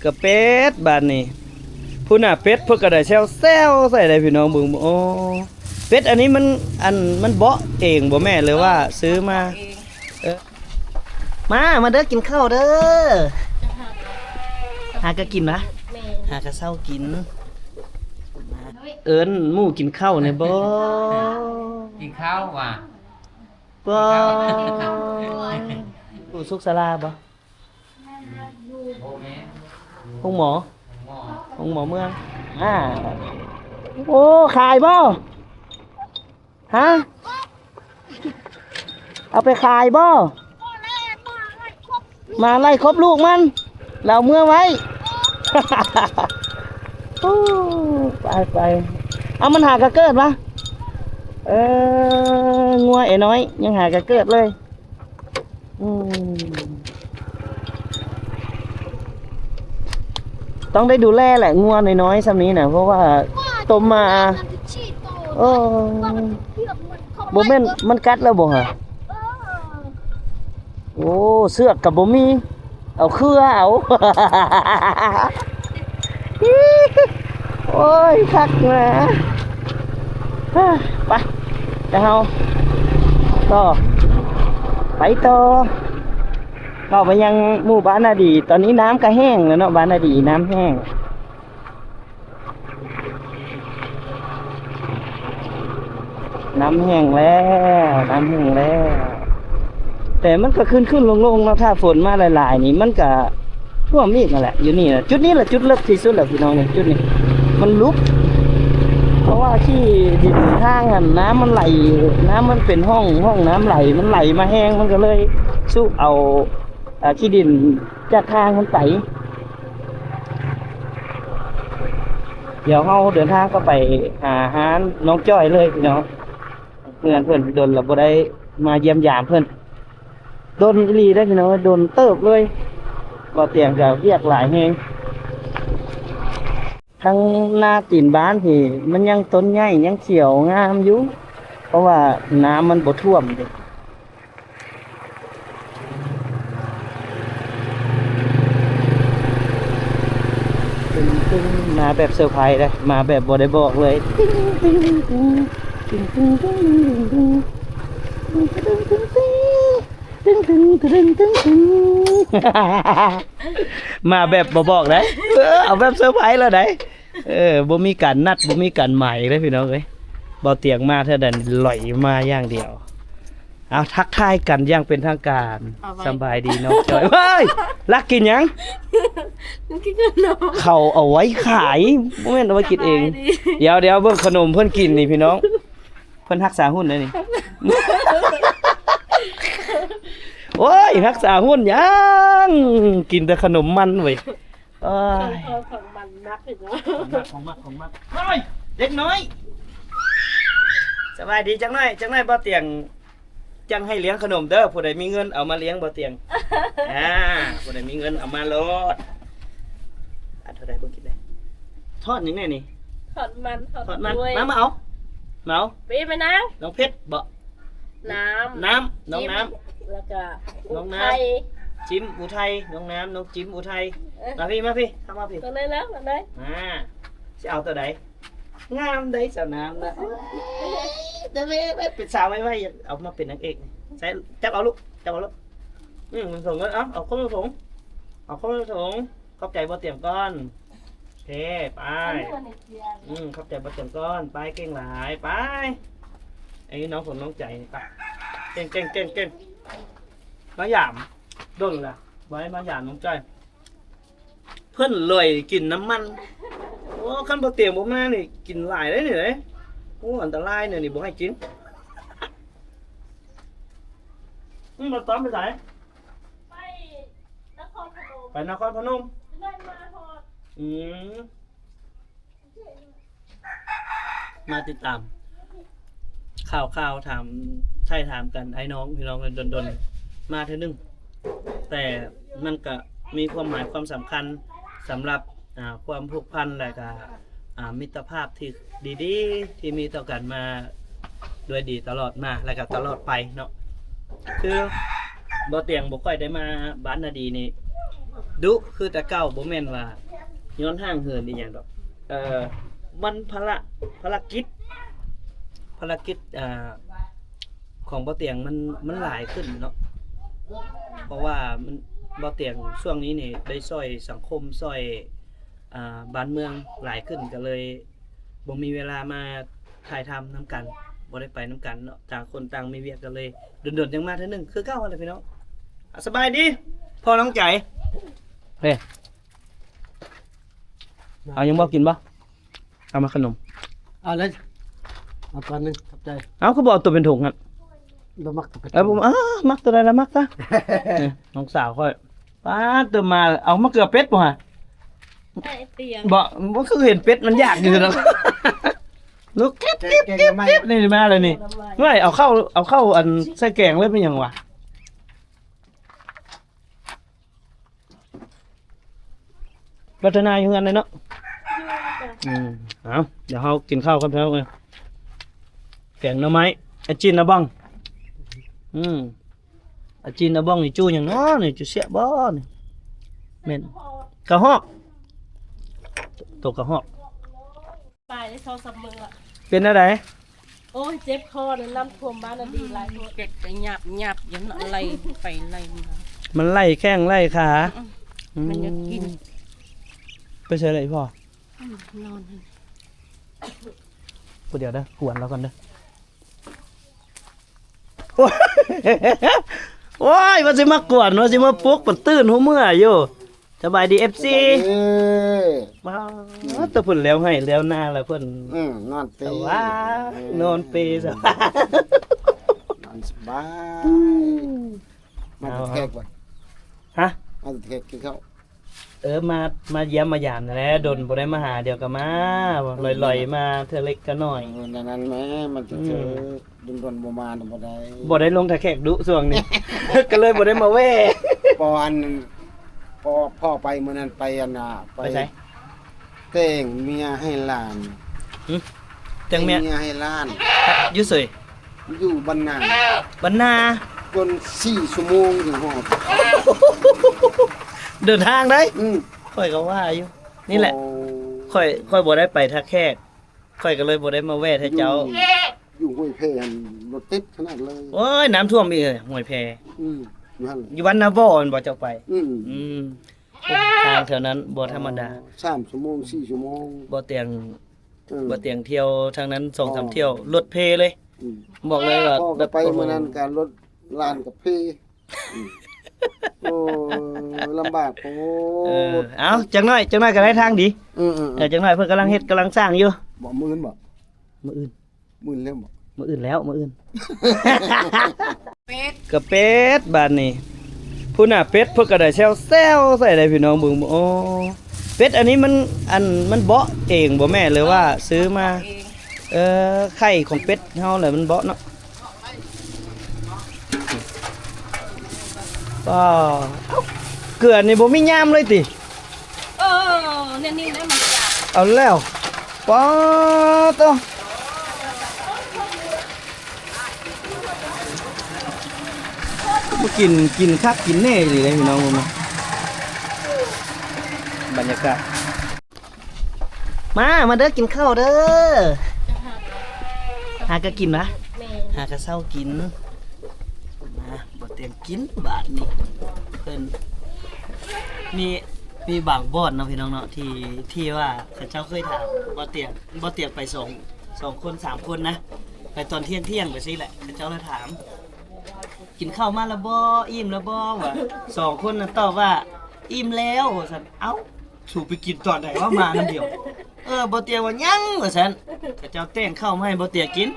ກະເປັດບາດນີ້. ພຸ້ນນະ ເປັດເພິ່ນກະໄດ້ແຊວໆໃສ່ໄດ໋ພີ່ນ້ອງເບິ່ງ. ໂອ້ ເປັດອັນນີ້ມັນ ອັນ ມັນເບາະເອງບໍ່ແມ່ ຫຼືວ່າຊື້ມາ? ເອີ ມາ ມາເດີ ກິນເຂົ້າເດີ. ຫາກະກິນຫວາ? ແມ່ນ ຫາກະເຊົາກິນ. ເອີ້ນໝູ່ກິນເຂົ້າແດ່ບໍ່? ກິນເຂົ້າຫວາ? ບໍ່ ຢູ່ສຸກສາລາບໍ່? ບໍ່ແມ່ນ ໂຮງໝໍ ໂຮງໝໍ ໂຮງໝໍເມືອງ. ອ່າ ໂອ້ ຂາຍບໍ່? ຮະ? ເອົາໄປຂາຍບໍ່? ໝາໄລ່ຄົບລູກມັນ ແລ້ວເອົາເມືອໄວ້. ໂອ້ ໄປໆ ເອົາ ມັນຫາກະເກີດຫວາ? ເອີ ງົວເອນ້ອຍຍັງຫາກະເກີດເລີຍ. ອືມ ຕ້ອງໄດ້ດູແລແຫຼະ ງົວນ້ອຍໆຊ່ຳນີ້ນະ ເພາະວ່າຕົມມາ. ໂອ້ ບໍ່ແມ່ນມັນກັດແລ້ວບໍ່ຫະ? ໂອ້ ເຊືອກກະບໍ່ມີ ເອົາເຄືອເອົາ. ໂອ້ຍ ຄັກນະ. ໄປ ໄປເຮົາຕໍ່ ໄປຕໍ່ ເຂົ້າໄປຍັງໝູ່ບ້ານນາດີ. ຕອນນີ້ນ້ຳກະແຫ້ງແລ້ວເນາະ ບ້ານນາດີນ້ຳແຫ້ງ. ນ້ຳແຫ້ງແລ້ວ ນ້ຳແຫ້ງແລ້ວ ແຕ່ມັນກະຂຶ້ນໆລົງໆເນາະ. ຖ້າຝົນມາຫຼາຍໆນີ້ ມັນກະຖ້ວມອີກຫັ້ນແຫຼະ. ຢູ່ນີ້ລະ ຈຸດນີ້ລະຈຸດເລິກທີ່ສຸດແຫຼະພີ່ນ້ອງ. ນີ້ຈຸດນີ້ມັນຫຼຸບ ເພາະວ່າຂີ້ດິນທາງຫັ້ນ ນ້ຳມັນໄຫຼ ນ້ຳມັນເປັນຮ່ອງ ຮ່ອງນ້ຳໄຫຼ ມັນໄຫຼມາແຮງ ມັນກະເລີຍຊຸເອົາ ອາ ຂີ້ດິນຈາກທາງຫັ້ນໄປ. ດຽວເຮົາເດີນທາງເຂົ້າໄປຫາຮ້ານນ້ອງຈ້ອຍເລີຍພີ່ນ້ອງ. ເຮືອນເພິ່ນດົນລະບໍ່ໄດ້ມາຢ້ຽມຢາມເພິ່ນ ດົນອີ່ຫຼີເດ້ພີ່ນ້ອງ ດົນເຕີບເລີຍ. ບໍ່ຕຽງກະວຽກຫຼາຍແຮງ. ທາງໜ້າຕີນບ້ານພີ້ ມັນຍັງຕົ້ນໃຫຍ່ ຍັງຂຽວງາມຢູ່ ເພາະວ່ານ້ຳມັນບໍ່ຖ້ວມເດ້. ມາແບບເຊີໄພເດ້ ມາແບບບໍ່ໄດ້ບອກເລີຍ. ມາແບບບໍ່ບອກເດ້ ເອີ ເອົາແບບເຊີໄພເລີຍເດ້. ເອີ ບໍ່ມີການນັດ ບໍ່ມີການໝາຍເດ້ພີ່ນ້ອງເອີຍ. ບໍ່ຕຽງມາເທື່ອໃດລອຍມາຢ່າງດຽວ. ເອົາ ທັກທາຍກັນຢ່າງເປັນທາງການ. ສະບາຍດີນ້ອງຈ້ອຍ. ເຮີ້ຍ ລັກກິນຫຍັງ? ເຂົ້າເອົາໄວ້ຂາຍ ບໍ່ແມ່ນເອົາໄວ້ກິນເອງ. ດຽວໆ ເບິ່ງຂະໜົມເພິ່ນກິນນີ້ພີ່ນ້ອງ ເພິ່ນຮັກສາຫຸ້ນເດ້ນີ້. ໂອ້ຍ ຮັກສາຫຸ້ນຫຍັງ ກິນແຕ່ຂະໜົມມັນເວີຍ. ໂອ້ຍ ຂອງມັນມັກເນາະ ຂອງມັກ ຂອງມັກ ຂອງມັກ. ໂອ້ຍ ເດັກນ້ອຍ ສະບາຍດີ. ຈັກໜ້ອຍ ຈັກໜ້ອຍບໍ່ຕຽງ ຈັ່ງໃຫ້ລ້ຽງຂະໜົມເດີ. ຜູ້ໃດມີເງິນເອົາມາລ້ຽງບໍ່ຕຽງ. ອ່າ ຜູ້ໃດມີເງິນເອົາມາໂລດ. ອັນເທົ່າໃດເບິ່ງກິນໄດ້. ທອດຫຍັງແດ່ນີ້? ທອດມັນ ທອດມັນ. ມາ ມາເອົາ ມາເອົາ. ເປັນໄປນາງ ນ້ອງເພັດບໍ? ນ້ຳ ນ້ຳ ນ້ອງນ້ຳ ແລ້ວກະ ນ້ອງນ້ຳ ອຸໄທ ຈິ້ມອຸໄທ ນ້ອງນ້ຳ ນ້ອງຈິ້ມອຸໄທ. ເອີ ມາພີ້ ມາພີ້ ເຂົ້າມາພີ້ ຕົວໃດແລ້ວ ຕົວໃດ? ມາ ຊິເອົາຕົວໃດ? ງາມໄດ໋ສາວນ້ຳນະ. ເປັນສາວໄວໆ ເອົາມາເປັນນາງເອກ. ໃສ່ ຈັບເອົາລູກ ຈັບເອົາລູກ. ອືມ ມັນສົ່ງເງິນ ເອົາ ເອົາຄົນລະຖົງ ເອົາຄົນລະຖົງ. ຂອບໃຈບໍ່ຕຽງກ່ອນ. ໂອເຄ ໄປ. ອືມ ຂອບໃຈບໍ່ຕຽງກ່ອນ. ໄປ ເກັ່ງຫຼາຍ ໄປ. ອັນນີ້ນ້ອງສົມນ້ອງໃຈ ໄປ. ເກັ່ງ ເກັ່ງ ເກັ່ງ ເກັ່ງ. ມາຢາມດົນລະ ບໍ່ໄດ້ມາຢາມນ້ອງຈ້ອຍ. ເພິ່ນລວຍກິນນ້ຳມັນ. ໂອ້ ຄັນບໍ່ຕຽງບໍ່ມານີ້ ກິນຫຼາຍເດ້ນີ້ເດ້. ໂອ້ ອັນຕະລາຍແນວນີ້ ບໍ່ໃຫ້ກິນ. ອືມ ບໍ່ຕ້ອງໄປໃສ? ໄປນະຄອນພະນົມ ໄປນະຄອນພະນົມ. ອືມ ມາຕິດຕາມຂ່າວໆ ຖາມໄຖ່ຖາມກັນ ອ້າຍນ້ອງພີ່ນ້ອງ ດົນໆ ມາເທື່ອໜຶ່ງ. ແຕ່ມັນກະມີຄວາມໝາຍຄວາມສຳຄັນ ສຳລັບ ອ່າ ຄວາມຜູກພັນ ແລະກະ ອ່າ ມິດຕະພາບທີ່ດີໆ ທີ່ມີຕໍ່ກັນມາດ້ວຍດີຕະຫຼອດມາ ແລະກະຕະຫຼອດໄປເນາະ. ຄືບໍ່ຕຽງບໍ່ຄ່ອຍໄດ້ມາບ້ານນາດີນີ້ ດຸຄືແຕ່ເກົ່າ ບໍ່ແມ່ນວ່າຍ້ອນຫ່າງເຫີນອີ່ຫຍັງດອກ. ເອີ ມັນພາລະ ພາລະກິດ ພາລະກິດ ອ່າ ຂອງບ່າວຕຽງມັນ ມັນຫຼາຍຂຶ້ນເນາະ. ເພາະວ່າມັນ ບ່າວຕຽງຊ່ວງນີ້ນີ້ໄດ້ຊ່ອຍສັງຄົມ ຊ່ອຍ ອ່າ ບ້ານເມືອງຫຼາຍຂຶ້ນ ກໍເລີຍບໍ່ມີເວລາມາຖ່າຍທຳນຳກັນ ບໍ່ໄດ້ໄປນຳກັນເນາະ. ຕ່າງຄົນຕ່າງມີວຽກ ກໍເລີຍດົນໆຈັ່ງມາເທື່ອໜຶ່ງ ຄືເກົ່າຫັ້ນແຫຼະພີ່ນ້ອງ. ອ່າ ສະບາຍດີພໍ່ນ້ອງໃຈ. ເອີ ເອົາຫຍັງບໍ່ ກິນບໍ່? ເອົາມາຂະໜົມ. ເອົາເລີຍ ເອົາກ່ອນໜຶ່ງ ຂອບໃຈ. ເອົາ ຄືບໍ່ເອົາຕົວເປັນຖົງຫັ້ນ? ບໍ່ມັກຕົວເປັນ ເອີ ຜົມ ເອີ ມັກຕົວໃດລະມັກຊະ. ນີ້ນ້ອງສາວຂ້ອຍ ປາດ ຕື່ມມາເອົາມາເກືອເປັດບໍ່ຫະ? ໃສ່ຕຽງ ບໍ່ ບໍ່ຄືເຫັນເປັດມັນຢາກຢູ່ດອກ. ລູກເກັບ ເກັບ ເກັບ ເກັບ ນີ້ມາແລ້ວນີ້. ແກງໜໍ່ໄມ້ ເວີ້ຍ ເອົາເຂົ້າ ເອົາເຂົ້າອັນໃສ່ແກງເລີຍ ເປັນຫຍັງວະ? ລັດຕະນາຢູ່ເຮືອນເລີຍເນາະ? ຢູ່. ອືມ ເອົາ ດຽວເຮົາກິນເຂົ້າກັນເນາະ. ແກງໜໍ່ໄມ້ ອາຈີນນະບ້ອງ. ອືມ ອາຈີນນະບ້ອງນີ້ ຈູ່ຫຍັງເນາະນີ້? ຈູ່ເຊຍບໍນີ້? ແມ່ນກະຮອກ ໂຕກະຮອກ. ຕາຍໄດ້ສອງສາມມື້ລະ. ເປັນແນວໃດ? ໂອ້ຍ ເຈັບຄໍນະ ນ້ຳຖ້ວມບ້ານນະ ດີຫຼາຍໂພດ. ເຈັບກະຫຍັບໆຢູ່ເນາະ ໄລ່ໄປໄລ່ມາ. ມັນໄລ່ແຂ້ງໄລ່ຂາ. ອືມ ມັນຢາກກິນ. ໄປໃສລະອີ່ພໍ່? ອືມ ນອນຫັ້ນ. ຜູ້ດຽວເດີ ກວນລາວກ່ອນເດີ. ໂອ້ຍ ໂອ້ຍ ວ່າຊິມາກວນ ວ່າຊິມາປຸກ ມັນຕື່ນຫົວເມື່ອຢູ່. ສະບາຍດີ ເອັຟຊີ. ເອີ ມາ ອືມ ແຕ່ເພິ່ນແລ້ວໄຮ່ແລ້ວນາລະເພິ່ນ ອືມ ນອນເປ ສະບາຍ ເອີ ນອນເປສະບາຍ ນອນສະບາຍ. ອືມ ມາແຕ່ແຂກບໍ່? ຮະ? ມາແຕ່ແຂກກິນເຂົ້າ. ເອີ ມາ ມາຢ້ຽມມາຢາມຫັ້ນແຫຼະ ດົນບໍ່ໄດ້ມາຫາ ດຽວກໍມາ ອືມ ລອຍໆມາເທື່ອເລັກເທື່ອນ້ອຍ. ເອີ ນັ້ນແຫຼະ ມັນຈະ ອືມ ເຈີດົນໆບໍ່ມານະ ບໍ່ໄດ້ ບໍ່ໄດ້ລົງທ່າແຂກດຸຊ່ວງນີ້ ກໍເລີຍບໍ່ໄດ້ມາແວ່. ພໍອັນ ພໍ ພໍໄປມື້ນັ້ນ ໄປອັນນ່າ ໄປ ໄປໃສ? ແຕ່ງເມຍໃຫ້ຫຼານ. ຫຶ? ແຕ່ງເມຍ ແຕ່ງເມຍໃຫ້ຫຼານ. ຢູ່ໃສ? ຢູ່ບ້ານນາ. ບ້ານນາ. ຈົນສີ່ຊົ່ວໂມງຈຶ່ງຮອດ. ເດີນທາງໄດ໋. ອືມ ຂ້ອຍກໍວ່າຢູ່ ນີ້ແຫຼະ. ໂອ້ ຂ້ອຍ ຂ້ອຍບໍ່ໄດ້ໄປທ່າແຂກ ຂ້ອຍກໍເລີຍບໍ່ໄດ້ມາແວ່ແທ້ເຈົ້າ. ຢູ່ ຢູ່ຫ້ວຍແພຫັ້ນ ລົດຕິດຂະໜາດເລີຍ. ໂອ້ຍ ນ້ຳຖ້ວມອີກ ຫ້ວຍແພ. ອືມ ຢູ່ຫັ້ນ ຢູ່ບ້ານນາບໍ່ແມ່ນບໍ່ເຈົ້າໄປ? ອືມ ອືມ ທາງແຖວນັ້ນບໍ່ທຳມະດາ. ອໍ ສາມຊົ່ວໂມງ ສີ່ຊົ່ວໂມງ ບໍ່ຕຽງ ເອີ ບໍ່ຕຽງທ່ຽວທາງນັ້ນສອງສາມ ອໍ ທ່ຽວ ລົດເພເລີຍ. ອືມ ບອກເລີຍວ່າ ພໍ່ກໍໄປ ແບບ ມື້ນັ້ນ ໂອ້ໂຫ ກໍລົດຫຼານກໍເພ. ອືມ ໂອ້ ລຳບາກໂພດ. ເອີ ເອົາ ຈັກໜ້ອຍ ຈັກໜ້ອຍກໍໄດ້ທາງດີ. ອືມໆໆ ເອີ ຈັກໜ້ອຍເພິ່ນກຳລັງເຮັດ ກຳລັງສ້າງຢູ່. ບໍ່ ມື້ອື່ນບໍ່? ມື້ອື່ນ. ມື້ອື່ນແລ້ວບໍ່? ມື້ອື່ນແລ້ວ ມື້ອື່ນ. ເປັດ ກະເປັດບາດນີ້ ພຸ້ນນະ ເປັດເພິ່ນກະໄດ້ແຊວໆໃສ່ໄດ໋ພີ່ນ້ອງເບິ່ງ. ໂອ້ ເປັດອັນນີ້ມັນ ອັນ ມັນເບາະເອງບໍ່ແມ່ ຫຼືວ່າຊື້ມາ? ເອີ ໄຂ່ຂອງເປັດເຮົາແຫຼະມັນເບາະເນາະ. ອໍ ເອົາ ເກືອນີ້ບໍ່ມີຍາມເລີຍຕິ? ເອີ ແນວນີ້ແຫຼະມັນຈະ ເອົາແລ້ວ ປາໂຕ ບໍ່ກິນ ກິນຄັກກິນແນ່ອີ່ຫຼີເດ້ພີ່ນ້ອງເບິ່ງນະ ບັນຍາກາດ. ມາ ມາເດີ ກິນເຂົ້າເດີ. ຫາກະກິນນະ? ແມ່ນ ຫາກະເຊົາກິນ. ມາ ບໍ່ຕຽງກິນບາດນີ້. ເພິ່ນມີ ມີບາງບ່ອນເນາະ ພີ່ນ້ອງເນາະ ທີ່ ທີ່ວ່າເຂົາເຈົ້າເຄີຍຖາມບໍ່ຕຽງ ບໍ່ຕຽງໄປສອງ ສອງຄົນ ສາມຄົນນະ ໄປຕອນທ່ຽງໆ ໄປຊີ້ແຫຼະ ເຂົາເຈົ້າລະຖາມ ກິນເຂົ້າມາລະບໍ່? ອີ່ມລະບໍ່? ວ່າ ສອງຄົນນັ້ນຕອບວ່າ ອີ່ມແລ້ວ ວ່າຊັ້ນ. ເອົ້າ ສູໄປກິນຕອນໃດວະ ມານຳດຽວ? ເອີ ບໍ່ຕຽງວ່າ ຍັງ ວ່າຊັ້ນ. ເຂົາເຈົ້າແຕ່ງເຂົ້າມາໃຫ້ບໍ່ຕຽງກິນ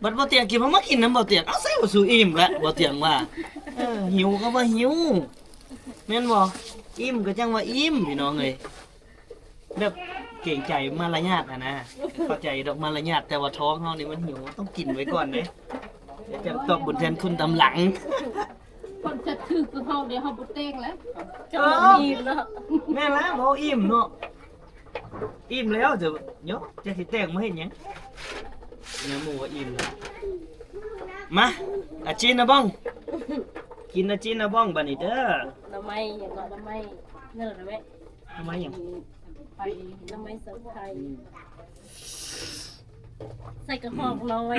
ບັດບໍ່ຕຽງກິນ ມາ ມາກິນນຳບໍ່ຕຽງ. ເອົ້າ ໃສວ່າສູອີ່ມແລ້ວ ບໍ່ຕຽງວ່າ. ເອີ ຫິວກໍວ່າຫິວ ແມ່ນບໍ່? ອີ່ມກໍຈັ່ງວ່າອີ່ມ ພີ່ນ້ອງເອີຍ. ແບບເກງໃຈມາລະຍາດຫັ້ນນະ ເຂົ້າໃຈດອກມາລະຍາດ ແຕ່ວ່າທ້ອງເຮົານີ້ມັນຫິວ ຕ້ອງກິນໄວ້ກ່ອນເດ້ ຈັ່ງຕອບບຸນແທນຄຸນຕາມຫຼັງ. ຄົນຈະຖືກຄືເຮົາເດ ເຮົາບໍ່ແຕ່ງແລ້ວ. ເອີ ອີ່ມເນາະ. ແມ່ນແລ້ວ ເວົ້າອີ່ມເນາະ ອີ່ມແລ້ວ ຈະ ເນາະ ຈະຊິແຕ່ງມາເຮັດຫຍັງ ຍາມໝູ່ວ່າອີ່ມແລ້ວ. ມາ ອາຈີນນະບ້ອງ. ກິນນະຈີນນະບ້ອງບາດນີ້ເດີ. ໜໍ່ໄມ້ຫຍັງເກາະ ໜໍ່ໄມ້ ນັ້ນລະແມ່ ໜໍ່ໄມ້ຫຍັງ? ໜໍ່ໄມ້ເຊີໄພ ໃສ່ກະຮອກນ້ອຍ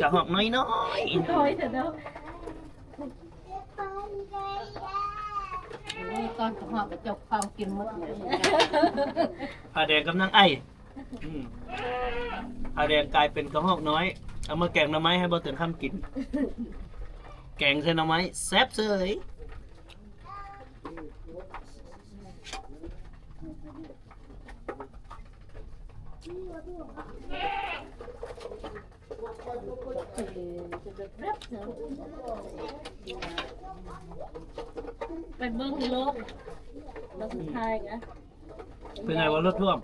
ກະຮອກນ້ອຍໆ ນ້ອຍແທ້ເນາະ. ໂອ້ຍ ຕອນກະຮອກກະຈົກຄອງກິນໝົດເລີຍ. ຜ້າແດງກຳລັງໄອ. ອືມ ຜ້າແດງກາຍເປັນກະຮອກນ້ອຍ ເອົາມາແກງໜໍ່ໄມ້ໃຫ້ບໍ່ເຕີນຄຳກິນ. ແກງໃສ່ໜໍ່ໄມ້ແຊບເສີຍ. ໄປເບິ່ງໂລດ ແລ້ວສຸດທ້າຍກະ ເປັນໄງວ່າລົດຖ້ວມ?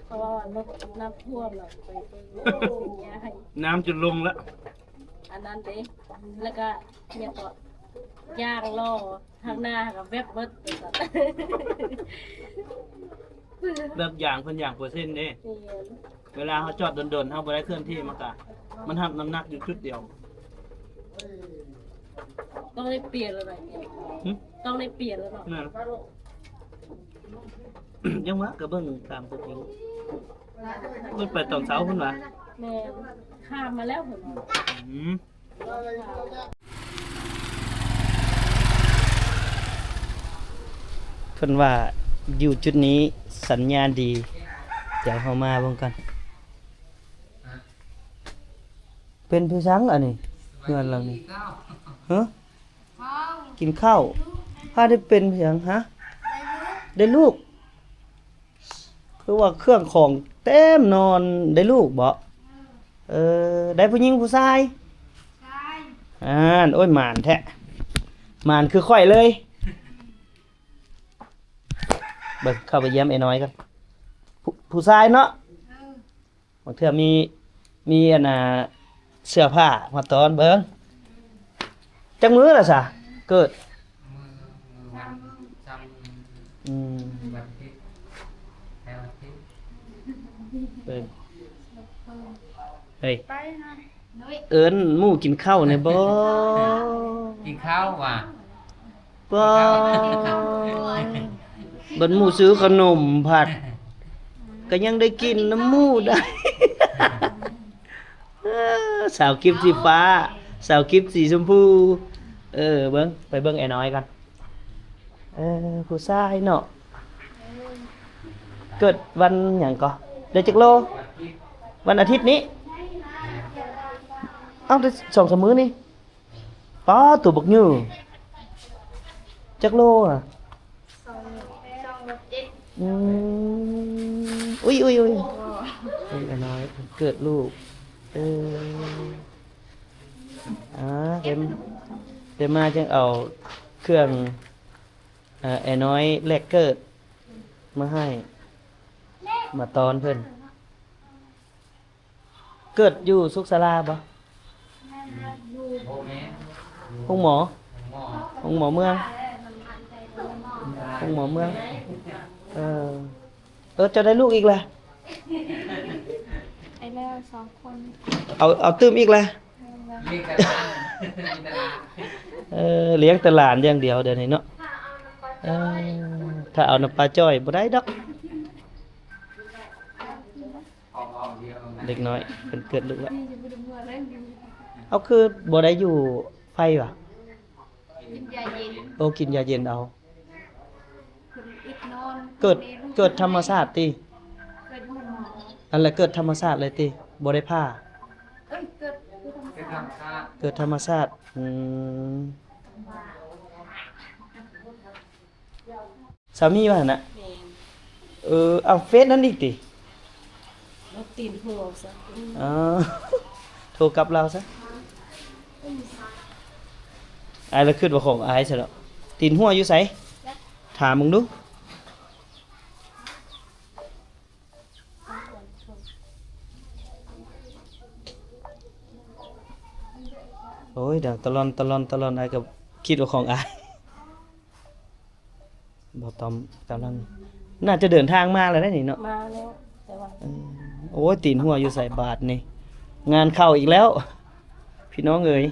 ເຂົາວ່າລົດນ້ຳຖ້ວມແລ້ວ ໄປເບິ່ງ ຍ້າຍ ນ້ຳຈົນລົງແລ້ວ ອັນນັ້ນເດ້. ແລ້ວກະຫຍັງເກາະ ຢາງລໍ້ທາງໜ້າກະແວບເບິດ ແບບຢາງເພິ່ນຢາງເປີເຊັນເດ້. ແມ່ນ ເວລາເຮົາຈອດດົນໆ ເຮົາບໍ່ໄດ້ເຄື່ອນທີ່ ມັນກະ ມັນຮັບນ້ຳໜັກຢູ່ຈຸດດຽວ. ຕ້ອງໄດ້ປ່ຽນແລ້ວນະ ຫຶ? ຕ້ອງໄດ້ປ່ຽນແລ້ວເນາະ. ແມ່ນ ຍັງວ່າກະເບິ່ງຕາມຕົວຈິງ ເພິ່ນໄປຕອນເຊົ້າພຸ້ນຫວາ? ແມ່ນ ຂ້າມມາແລ້ວພຸ້ນ. ອືມ ເພິ່ນວ່າຢູ່ຈຸດນີ້ສັນຍານດີ. ດຽວເຮົາມາເບິ່ງກ່ອນ. ເປັນຜູ້ສັງອັນນີ້ ເຮືອນຫຼັງນີ້? ຮະ? ກິນເຂົ້າ. ພາໄດ້ເປັນຫຍັງ? ຮະ? ໄດ້ລູກ. ຄືວ່າເຄື່ອງຂອງເຕັມນອນ. ໄດ້ລູກບໍ? ເອີ ໄດ້ຜູ້ຍິງຜູ້ຊາຍ? ຊາຍ. ອ່ານ ໂອ້ຍ ໝານແທ້ ໝານຄືຂ້ອຍເລີຍ. ເບິ່ງ ເຂົ້າໄປຢ້ຽມໄອ້ນ້ອຍກ່ອນ. ຜູ້ ຜູ້ຊາຍເນາະ? ເອີ. ບາງເທື່ອມີ ມີອັນນ່າ ເສື້ອຜ້າມາຕ້ອນເບິ່ງ. ຈັກມື້ລະສະເກີດ? ມື້ ມື້ວັນ ສາມມື້. ອືມ ວັນອາທິດ ແລ້ວອາທິດ. ເບິ່ງ ເຮີ້ຍ ໄປນະ ເອີ້ນໝູ່ກິນເຂົ້າແດ່ບໍ? ກິນເຂົ້າຫວາ? ປ້າ ບັດໝູ່ຊື້ຂະໜົມພັດ ກະຍັງໄດ້ກິນນຳໝູ່ໄດ້. ເອີ ສາວກິບສີຟ້າ ສາວກິບສີຊົມພູ. ເອີ ເບິ່ງ ໄປເບິ່ງໄອ້ນ້ອຍກ່ອນ. ເອີ ຜູ້ຊາຍເນາະ. ເກີດວັນຫຍັງເກາະ? ເດືອນຈັກໂລ? ວັນອາທິດນີ້. ເອົ້າ ໄດ້ສອງສາມມື້ນີ້. ປ້າ ໂຕບັກໃຫຍ່ ຈັກໂລນະ? ສອງ ສອງໂລເຈັດ. ອືມ ອຸ້ຍ ອຸ້ຍ ອຸ້ຍ ໂອ້ຍ ອັນນ້ອຍເກີດລູກ. ເອີ ອ່າ ແຕ່ ແຕ່ມາຈັ່ງເອົາເຄື່ອງ ເອີ ໄອ້ນ້ອຍແລກເກີດມາໃຫ້ ມາຕ້ອນເພິ່ນ. ເກີດຢູ່ສຸກສາລາບໍ່? ບໍ່ແມ່ນ ໂຮງໝໍ ໂຮງໝໍ ໂຮງໝໍເມືອງ ໂຮງໝໍເມືອງ. ເອີ ເອີ ເຈົ້າໄດ້ລູກອີກແລ້ວ? ໄດ້ແລ້ວສອງຄົນ. ເອົາ ເອົາຕື່ມອີກແລ້ວ? ເອີ ລ້ຽງແຕ່ຫຼານຢ່າງດຽວດຽວນີ້ເນາະ. ເອີ ຖ້າເອົານຳປ້າຈ້ອຍບໍ່ໄດ້ດອກ. ເດັກນ້ອຍເພິ່ນເກີດລູກແລ້ວ. ເອົາ ຄືບໍ່ໄດ້ຢູ່ໄຟຫວາ? ກິນຢາເຢັນ. ໂອ້ ກິນຢາເຢັນເອົາ. ເກີດ ເກີດທຳມະຊາດຕິ? ເກີດຢູ່ໂຮງໝໍ. ອັນລະເກີດທຳມະຊາດເລີຍຕິ? ບໍ່ໄດ້ຜ່າ? ເອີ ເກີດ ເກີດທຳມະຊາດ. ເກີດທຳມະຊາດ. ອືມ ສາມີວ່າຫັ້ນນະ? ແມ່ນ. ເອີ ເອົາເຟສນັ້ນອີກຕິ? ລົດຕີນຫົວຊະ. ອໍ ໂທກັບລາວຊະ. ອ້າຍລະຄິດວ່າຂອງອ້າຍຊະເນາະ. ຕີນຫົວຢູ່ໃສ? ຖາມເບິ່ງດູ. ໂອ້ຍ ດັງຕະລ່ອນ ຕະລ່ອນ ຕະລ່ອນ ອ້າຍກໍຄິດວ່າຂອງອ້າຍ. ບໍ່ຕ້ອມກຳລັງ ໜ້າຈະເດີນທາງມາແລ້ວໄດ໋ນີ້ເນາະ. ມາແລ້ວ ແຕ່ວ່າ ເອີ ໂອ້ຍ ຕີນຫົວຢູ່ໃສບາດນີ້? ງານເຂົ້າອີກແລ້ວ ພີ່ນ້ອງເອີຍ.